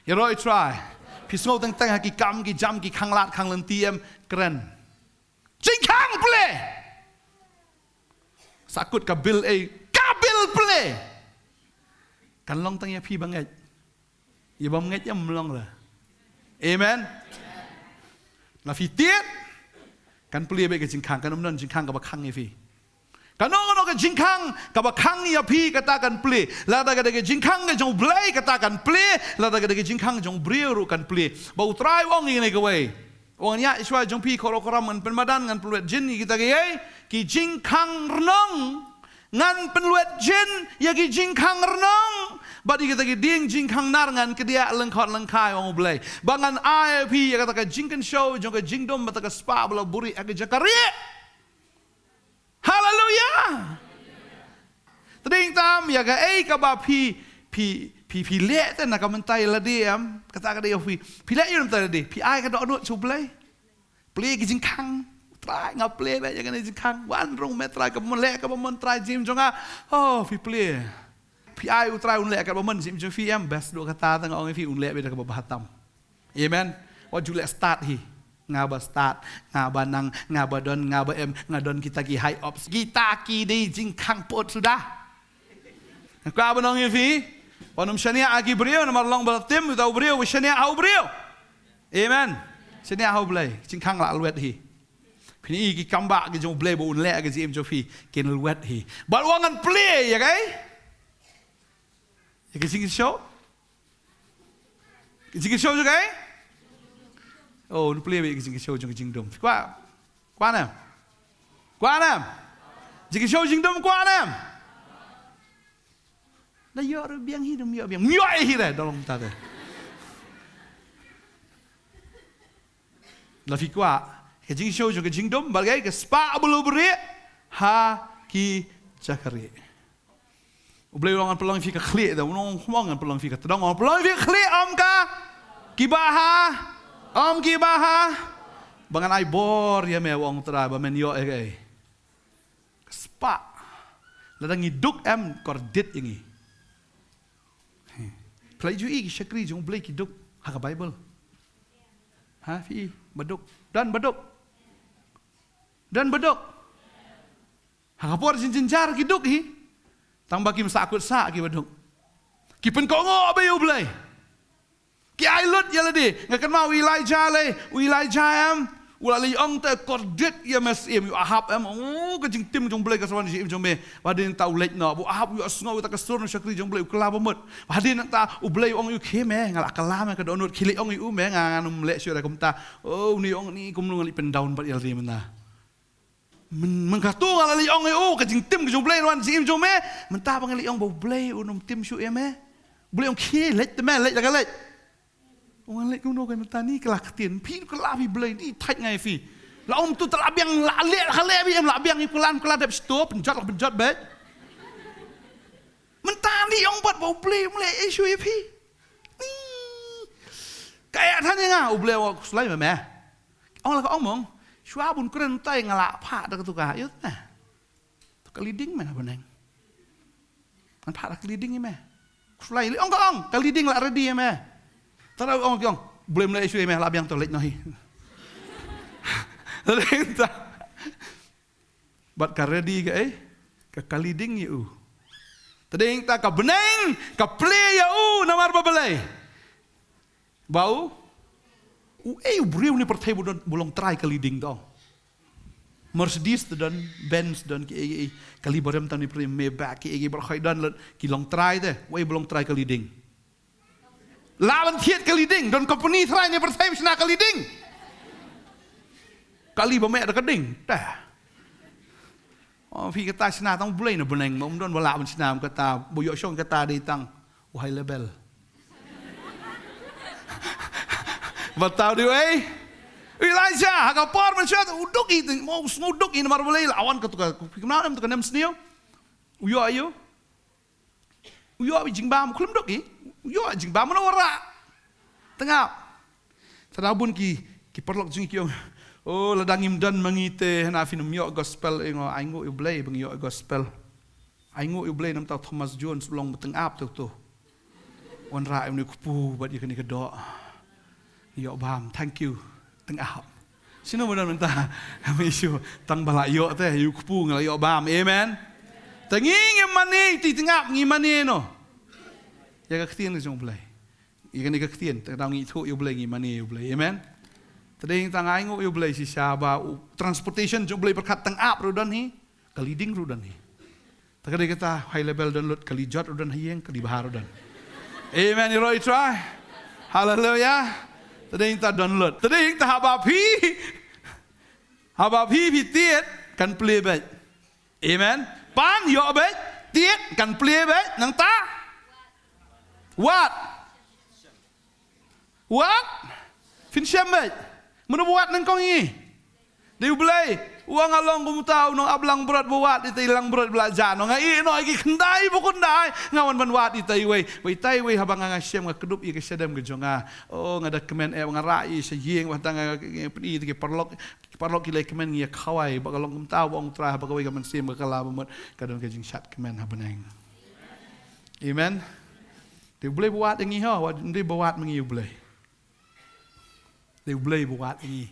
Ïaroh ïa U Trai. Phi sngew teng teng ha ki kam ki jam, ki khanglad khanglynti em, kren. Jingkhang plie. Sa kut ka bil ei, ka bil plie. Kan long tang ïa phi ba ngeit. Ïa bym ngeit ym long la. Amen. La phi tied, kan plie beit ka jingkhang, kan ym don jingkhang kaba khang ïa phi. Kano kano ka jingkhang kaba khang ïa phi, kata kan plie. Lada ka dei ka jingkhang ka jong U Blei, kata kan plie. Lada ka dei ka jingkhang jong u briew ruh, kan plie. Ba U Trai u ong ïa kane kawei. Wan ïa i shuwa jong phi, khoro khoram, ngan pynmadan, ngan pynwet jin ïa kita kiei ki jingkhang rnong. Ngan pynwet jin ïa ki jingkhang rnong. Bad ïa kata ki dieng jingkhang nar ngan kdiah lyngkhot lyngkhai, ong U Blei, ba ngan ai ïa phi ïa kata ka jingkynshew jong ka jingdum bad ka spah ba la buhrieh ha ka jaka rieh. Haleluya. Te dei tam ïa kaei kaba phi, phi, phi, phi leh te na ka bynta ïa lade, em? Kata ka dei ïa phi. Phi leh ïa u na ka bynta ïa lade. Phi ai ka dohnud sha U Blei. Plie ki jingkhang. Trai, nga plie beit ïa kane ka jingkhang. Wan rung me Trai, kaba mon leh, kaba mon Trai, jingim jong nga. Oh, phi plie. Phi ai U Trai un leh kaba mon, jingim jong phi, em? Best duh kata, te nga ong ïa phi un leh beit da kaba bha tam. Amen. Wat ju leh start hi. Nga ba start, nga ba nang, nga ba don, nga ba em, nga don kita ki high hopes. Kita ki dei jingkhang put suda. Nga kwah ban ong ïa phi, wat nym shaniah ha ki briew, namar long ba la tim uta u briew, ba shaniah ha u briew. Amen. Shaniah ha U Blei, jingkhang la lwet hi. Phin ïohi ki kam ba ki jong U Blei ba un leh ha ka jingim jong phi, kin lwet hi. Bad wat ngan plie ïa kaei? Ïa ka jingkynshew? Ka jingkynshew jong kaei? Oh, un plie ïa ka jingkynshew jong ka jingdum. Kwah, kwah ne em? Kwah ne em? Jingkynshew jingdum kwah ne em? Da ïoh ruh biang hi, dum ïoh biang. Ym ïoh hi re, da long ta te. La phi kwah ka jingkynshew jong ka jingdum, bad kaei, ka spah ba la buhrieh ha ki jaka rieh. U Blei u ong ngan pynlong ïa phi ka khlieh, da u ong kumno ngan pynlong ïa phi ka tdong, ong pynlong ïa phi ka khlieh, ym ka kiba ha, ym kiba ha. Ba ngan ai bor ïa me, u ong Trai, ba men ïoh ïa kaei? Ka spah. Lada ngi duk em, kordit ïa ngi. Phi la ju ïohi ki shakri jong U Blei ki duk ha ka Baibl? Ha, phi i ba duk? Don ba duk? Don ba duk? Ha ka por jynjar ki duk hi. Tang ba kim sah kut sah ki ba duk. Ki pynkohnguh bha ïa U Blei. Ki ai lut ïa lade. Nga kynmaw u Elijah lei, u Elijah em, u la leit ong te, kordit ïa me Syiem, ïa u Ahab em, oh, ka jingtim jong U Blei ka sa wan ha ka jingim jong me. Bad hadien nangta u leit noh, u Ahab u ïohsngew ïa kata ka sur na shakri jong U Blei, u kylla bamut. Bad hadien nangta U Blei u ong ïa u, khie me, nga la kylla me ka dohnud, khie leit ong ïa u me, nga, ngan ym leh shuh da kumta. Oh, une u ong, ni kumno ngan leit pyndown bad ïa lade mynta. Myn, myn katto nga la leit ong ïa u, ka jingtim ka jong U Blei wan ha ka jingim jong me. Mynta ba nga leit ong ba U Blei un ym tim shuh ïa me. U Blei u ong khie leit te me, leit la ka leit. U ong leit kumno ka mynta, ni ka la ktien. Phi ka la phi Blei, ni thait nga ïa phi. La ong to te la biang, la leh la ka leh, phi em, la biang ïa ka lan ka la dep sto, pynjot la pynjot beit. Mynta ni ong bad ba U Blei um leh issue ïa phi. Ni. Ka ïa than ïa nga, U Blei u ong, khuslai me me. Ong la ka ong mong, shuwa bun kren tai nga la phah da katu ka, ïa na. Tu ka leading me na bneng. Ngan phah da ka leading ïa me. Khuslai, lei ong ka ong, ka leading la ready ïa me. Tara ong ki ong, U Blei um leh issue ïa me, la biang to leit noh hi. Tara ong ta. Bad ka ready kaei? Ka, ka leading ïa u. Te dei ta ka bneng ka plie ïa u namar ba balei? Ba u, uei u briew ne pyrthei ba u don, ba u long trai ka leading to? Mercedes te don, Benz don, kiei kiei, kali ba rem tam ne pyrthei, Maybach, kiei kiei baroh hi don lut, ki long trai te, uei ba long trai ka leading? Lah ban thied ka leading, don company trai ne pyrthei ba shna ka leading. Kali ba meh da ka ding. Tah. Oh, phi kata shna tang U Blei na bneng, ba um don ba lah ban shna, um kata, ba ïoh shong kata dei tang u high level. Ba tau dei ei. Elijah, ha ka por mynshuwa u duk i, mo u sngew duk i namar balei la wan katu ka, phi kumno em tu ka nem sniew. U ïoh ïa u. U ïoh ïa u jingbam, khlem duk i. U ïoh ïa u jingbam, mano wara. Tengap. Te da bun ki, ki paralok jong ngi ki ong, oh, lada ngim don ma ngi te, hana phin ym ïoh gospel, eh, ngo, ai nguh ïa U Blei ba ngi ïoh gospel. Ai nguh ïa U Blei namar u Thomas Jones u long ba tengap te uto. Wanrah ïa une u kpu bad ïa kane ka doh. Ïoh bam, thank you. Tengap. Sino ba don mynta? Kami shu tang ba la ïoh te, ïa u kpu nga la ïoh bam. Amen. Te ngi ngi mane, ti tengap ngi mane no. Ïa ka ktien jong U Blei. Ïa kane ka ktien, te ka daw ngi ithuh ïa U Blei, ngi mane ïa U Blei. Amen. Te dei tang ai nguh ïa U Blei shisha ba u transportation jong U Blei pyrkhat tengap ruh don hi. Ka leading ruh don hi. Te ka dei kata high level don lut, kali jot ruh don ha ïing, kali bha ruh don. Amen, ïaroh ïa U Trai. Haleluya. Te dei ta don lut. Te dei ta haba phi, haba phi phi tied kan plie beit. Amen. Pan ïoh beit, tied kan plie beit, nangta. Wat. Wat. Phin shem beit. Mano ba wad nyngkong ïa ngi? Dei U Blei. U ong nga long kumta u nongap langbrot ba wad ïa itei i langbrot ba la jan. Nga ïeh noh ïa ki khyndai ba khyndai. Nga wan ban wad ïa itei iwei. Ba ïa itei iwei haba nga, nga shem nga kdup ïa ka shadem ka jong nga. Oh, nga da kmen eh, nga rah ïa sha ïing, ba tang nga, nga pyni ïa ki paralok. Ki paralok ki leh kmen, ngi ïa khawai, ba ka long kumta ba ong Trai, haba kawei ka mynsiem ka la ba mut, ka don ka jingshad kmen ha bneng. Amen. Dei U Blei ba wad ïa ngi ho, wat dei ba wad ma ngi U Blei. Dei U Blei ba wad ïa ngi.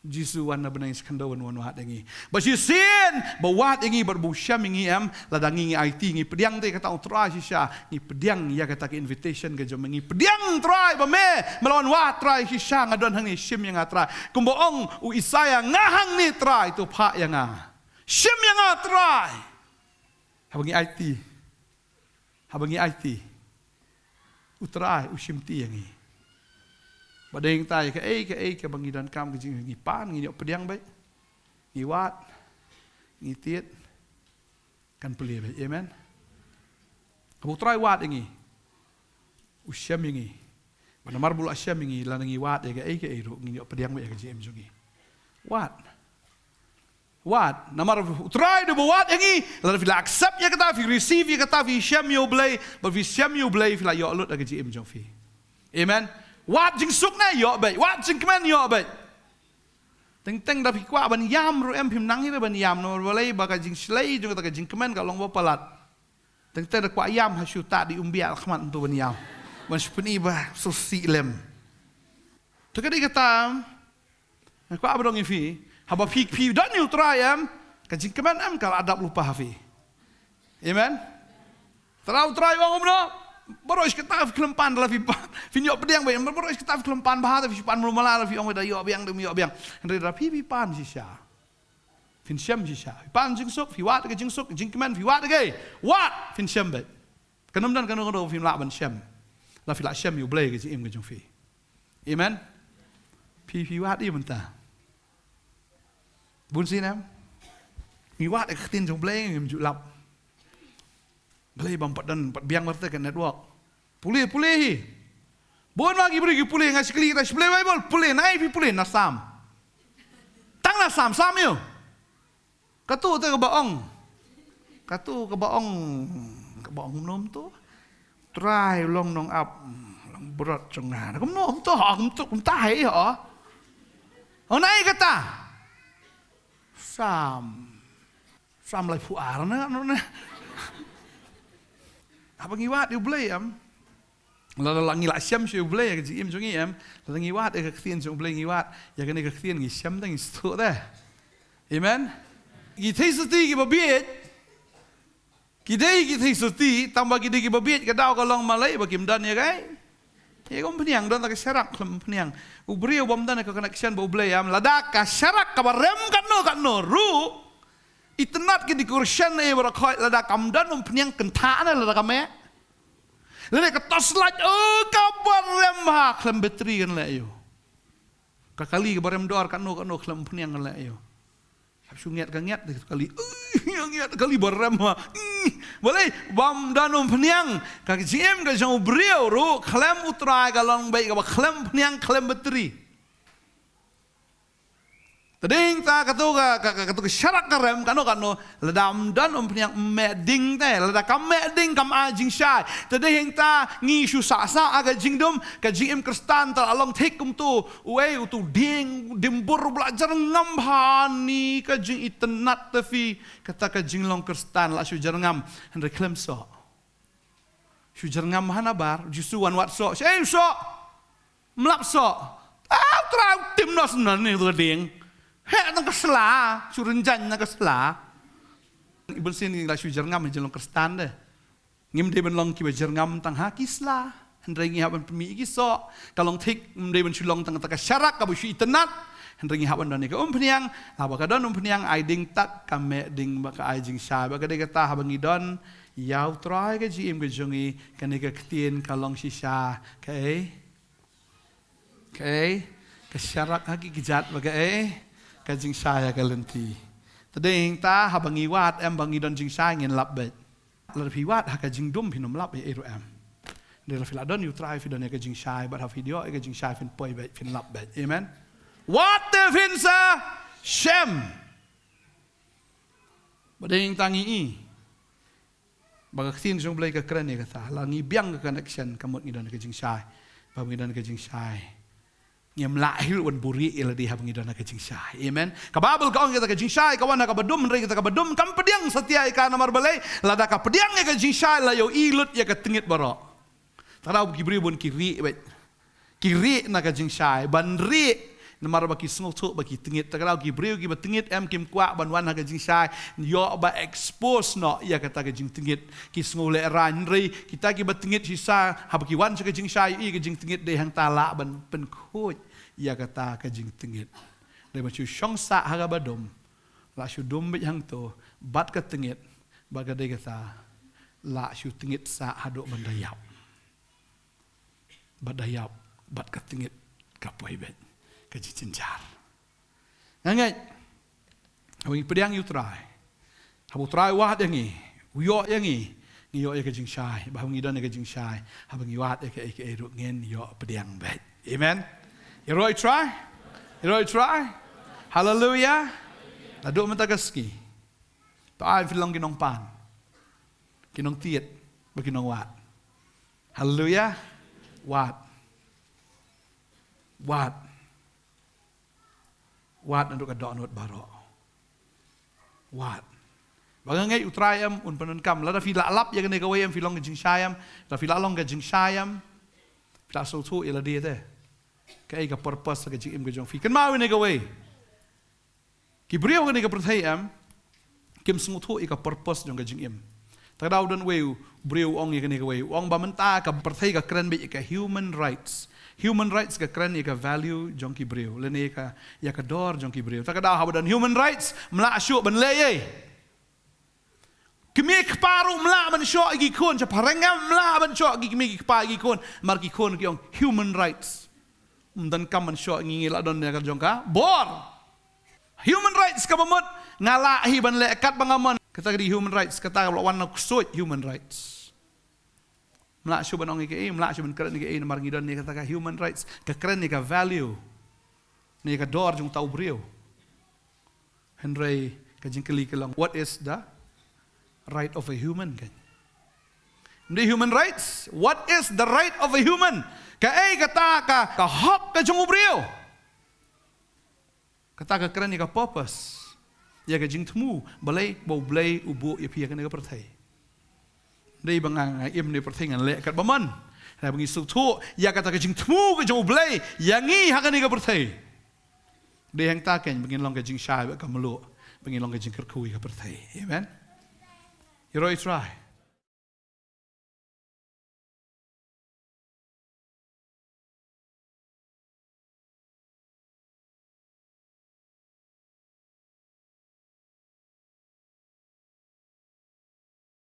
Jisu wan na bneng sha khyndew ban wan wad ïa ngi. Ba shisien ba wad ïa ngi bad ba u shem ïa ngi em, lada ngi, ngi aiti, ngi pdiang te kata ong Trai shisha, ngi pdiang ïa kata ka invitation ka jong me, ngi pdiang Trai ba me, me la wan wad Trai shisha, nga don hangne, shim ïa nga Trai. Kumba ong u Isaïah, nga hangne Trai, to phah ïa nga. Shim ïa nga Trai. Haba ngi aiti. Haba ngi aiti, U Trai u shimti ïa ngi. Ba dei hangta ïa kaei kaei kaba ngi donkam ka jing, ngi pan, ngi ïoh pdiang beit. Ngi wad. Ngi tied. Kan plie beit. Amen. Haba U Trai wad ïa ngi, u shem ïa ngi. Ba namar ba u la shem ïa ngi, lada ngi wad ïa kaei kaei ruh, ngin ïoh pdiang beit ïa ka jingim jong ngi. Wad. Wad. Namar U Trai u dei ba wad ïa ngi, lada phi la accept ïa kata, phi receive ïa kata, phi shem ïa U Blei, ba phi shem ïa U Blei, phi la ïoh lut ïa ka jingim jong phi. Amen. Wad jingsuk ne ïoh beit, wad jingkmen ïoh beit. Teng teng da phi kwah ban ïam ruh em, phim nang hi re ban ïam, namar balei, ba ka jingshlei jong kata ka jingkmen ka long ba palat. Teng teng da kwah ïam ha shu ta di umbiak khmat tu ban ïam. Ban shu pyni ba shu sih lem. Te ka dei kata, nga kwah ba dong ïa phi, haba phi, phi don ïa U Trai em, ka jingkmen em ka la dap lypa ha phi. Amen. Tara U Trai u ong kumno, baroh shi katta phi khlem pan, da la phi pan, phin ïoh pdiang beit, baroh shi katta phi khlem pan bha, da phi shu pan mlu mala, da phi ong da ïoh biang, da ym ïoh biang. Hynrei da phi, phi pan shisha. Phin shem shisha. Phi pan jingsuk, phi wad ka jingsuk, jingkmen, phi wad ka. Wad, phin shem beit. Kan ym don kano kano phim lah ban shem. La phi la shem ïa U Blei ka jingim ka jong phi. Amen. Phi, phi wad ïa mynta. Bun sien em. Ngi wad ka ktien jong U Blei ngim ju lap. Balei bym pat don, pat biang bha te ka network. Pule, pule hi. Bun ma ki briew ki pule, nga shu kylli, ta shu pule Baibl, pule, na ei phi pule, na Salm. Tang na Salm, Salm ïoh. Katu te kaba ong. Katu kaba ong. Kaba ong kumno tu. Trai u long nongap langbrot jong nga. Kumno tu, ha, kumtu, kumta hi, ha. Ong na ei kata. Salm. Salm laiphew ar na, na, na. Haba ngi wad ïa U Blei em. Lada la ngi la shem sha U Blei ïa ka jingim jong ngi em. Lada ngi wad ïa ka ktien jong U Blei ngi wad. Ïa kane ka ktien ngi shem te ngi sngewthuh te. Amen. Ki theisotti kiba bieit. Ki dei ki theisotti, tang ba ki dei kiba bieit ka daw ka long balei ba kim don ïa kaei. Ïa ka umphniang, don tang ka sharak khlem umphniang. U briew bym don ka connection bad U Blei em, lada ka sharak kaba rem katno katno ruh. Itynnad ki decoration eh baroh khoit, lada kam don umphniang kynthah ne lada ka meh. Lada ka torchlight, oh, kaba rem ha, khlem battery kan leh ïoh. Ka kali kaba rem dor katno katno khlem umphniang kan leh ïoh. Hap shu ngiat ka ngiat, dei ka kali. Ui, ngiat kali ba rem ha. Ui, balei, bym don umphniang. Ka jingim ka jong u briew ruh, khlem U Trai ka long beit kaba khlem umphniang, khlem battery. Te dei hangta katu ka, ka, ka, katu ka sharak ka rem, kano, kano, lada ym don umphniang ym meh ding te, lada kam meh ding kam ai jingshai. Te dei hangta ngi shu sah sah ha ka jingdum, ka jingim Khristan te la long thik kumtu, uei utu dieng, dimbur ba la jyrngam bha ni ka jingitynnad te phi, kata ka jinglong Khristan la shu jyrngam, hynrei khlem soh. Shu jyrngam ha na bar, Jisu wan wad soh, shu ei soh. Ym lap soh. Ah, Trai tim nos na ni tu ding. Heh tang ka sla, shu rynjang na ka sla. Ibn Sina la shu jyrngam ha jinglong Khristan te. Ngim dei ban long kiba jyrngam tang ha ki sla. Hynrei ngi hap ban pynmih ïa ki soh. Ka long thik, ngim dei ban shu long tang kata ka sharak kaba shu itynnad. Hynrei ngi hap ban don ïa ka umphniang, haba ka don umphniang, ai ding tak, ka meh ding ba ka ai jingshai, ba ka dei kata haba ngi don ïa U Trai ka jingim ka jong ngi, kane ka ktien ka long shisha, kaei? Kaei? Ka sharak ha ki kjat ba kaei? Ka jingshai ha ka lynti. Te dei hangta haba ngi wad em ba ngi don jingshai ngin lap beit. Lada phi wad ha ka jingdum phin ym lap ei ei ruh em. Dei la phi la don ïa U Trai, phi don ïa ka jingshai, bad ha phi don ïa ka jingshai phin poi beit, phin lap beit. Amen. Wat te phin sa shem. Ba dei tang i. Ba ka ktien jong U Blei ka kren ïa kata. La ngi biang ka connection, ka mut ngi don ka jingshai. Ba ngi don ka jingshai, ngim lah hi ruh ban buhrieh ïa lade haba ngi don ka jingshai. Amen. Ka Baibl ka ong kata ka jingshai ka wan ha kaba dum, hynrei kata kaba dum kam pdiang satia ïa ka, namar balei? Lada ka pdiang ïa ka jingshai la ïohi lut ïa ka tngit baroh. Te ka daw ki briew bun ki rieh beit. Ki rieh na ka jingshai, ban rieh namar ba ki sngewthuh ba ki tngit. Te ka daw ki briew kiba tngit em kim kwah ban wan ha ka jingshai, ïoh ba expose noh ïa kata ka jingtngit. Ki sngew lehraiñ, hynrei kita kiba tngit shisha, haba ki wan sha ka jingshai, ïohi ka jingtngit, dei hangta lah ban pynkhuid ïa kata ka jingtngit. Dei ban shu shong sah ha kaba dum, lah shu dum beit hangto bad ka tngit, bad ka dei kata, lah shu tngit sah haduh ban da ïap. Bad da ïap, bad ka tngit ka poi beit, ka jingjynjar. Nga ngeit, haba ngi pdiang ïa U Trai, haba U Trai wad ïa ngi, u ïoh ïa ngi, ngi ïoh ïa ka jingshai. Bad haba ngi don ïa ka jingshai, haba ngi wad ïa kaei kaei ruh ngin ïoh pdiang beit. Amen. Ïaroh ïa U Trai? Ïaroh ïa U Trai? Haleluia. Naduh mynta ka sngi, to ai phi long ki nongpan, ki nongtied, bad ki nongwad. Haleluia. Wad. Wad. Wad naduh ka dohnud baroh. Wad. Ba nga ngeit U Trai em un pyndonkam. Lada phi la lap ïa kane kawei em, phi long ka jingshai em. Lada phi la long ka jingshai em, phi la sngewthuh ïa lade te kaei ka purpose ka jingim ka jong phi. Kynmaw ïa kane kawei. Ki briew kane ka pyrthei em, kim sngewthuh ïa ka purpose jong ka jingim. Te ka daw don wei u briew u ong ïa kane kawei, u ong ba mynta ka pyrthei ka kren beit ïa ka human rights. Human rights ka kren ïa ka value jong ki briew, lane ïa ka, ïa ka dor jong ki briew. Te ka daw haba don human rights, ym lah shuh ban leh ei. Kmie kpa ruh ym lah ban shoh ïa ki khun, sha phareng ym lah ban shoh ïa ki kmie ki kpa ïa ki khun. Namar ki khun ki ong human rights. Ym donkam ban shoh, ngi ngi la don ïa ka jong ka bor. Human rights kaba mut nga lah hi ban leh katba nga mon. Kata ka dei human rights, kata ka la wan na u ksuid human rights. Ym lah shuh ban ong ïa kaei, ym lah shuh ban kren ïa kaei, namar ngi don ïa kata ka human rights, ka kren ïa ka value, ne ka dor jong uta u briew. Hynrei ka jingkylli ka long, what is the right of a human, kan? Ym dei human rights, what is the right of a human? Kaei kata ka, ka hok ka jong u briew? Kata ka kren ïa ka purpose, ïa ka jingthmu, balei ba U Blei u buh ïa phi ïa kane ka pyrthei. Dei ba nga, nga im ne pyrthei ngan leh katba mon. Hynrei ba ngi sngewthuh ïa kata ka jingthmu ka jong U Blei ïa ngi ha kane ka pyrthei, dei hangta kein ba ngin long ka jingshai bad ka mluh, ba ngin long ka jingkyrkhu ïa ka pyrthei. Amen. Ïaroh ïa U Trai.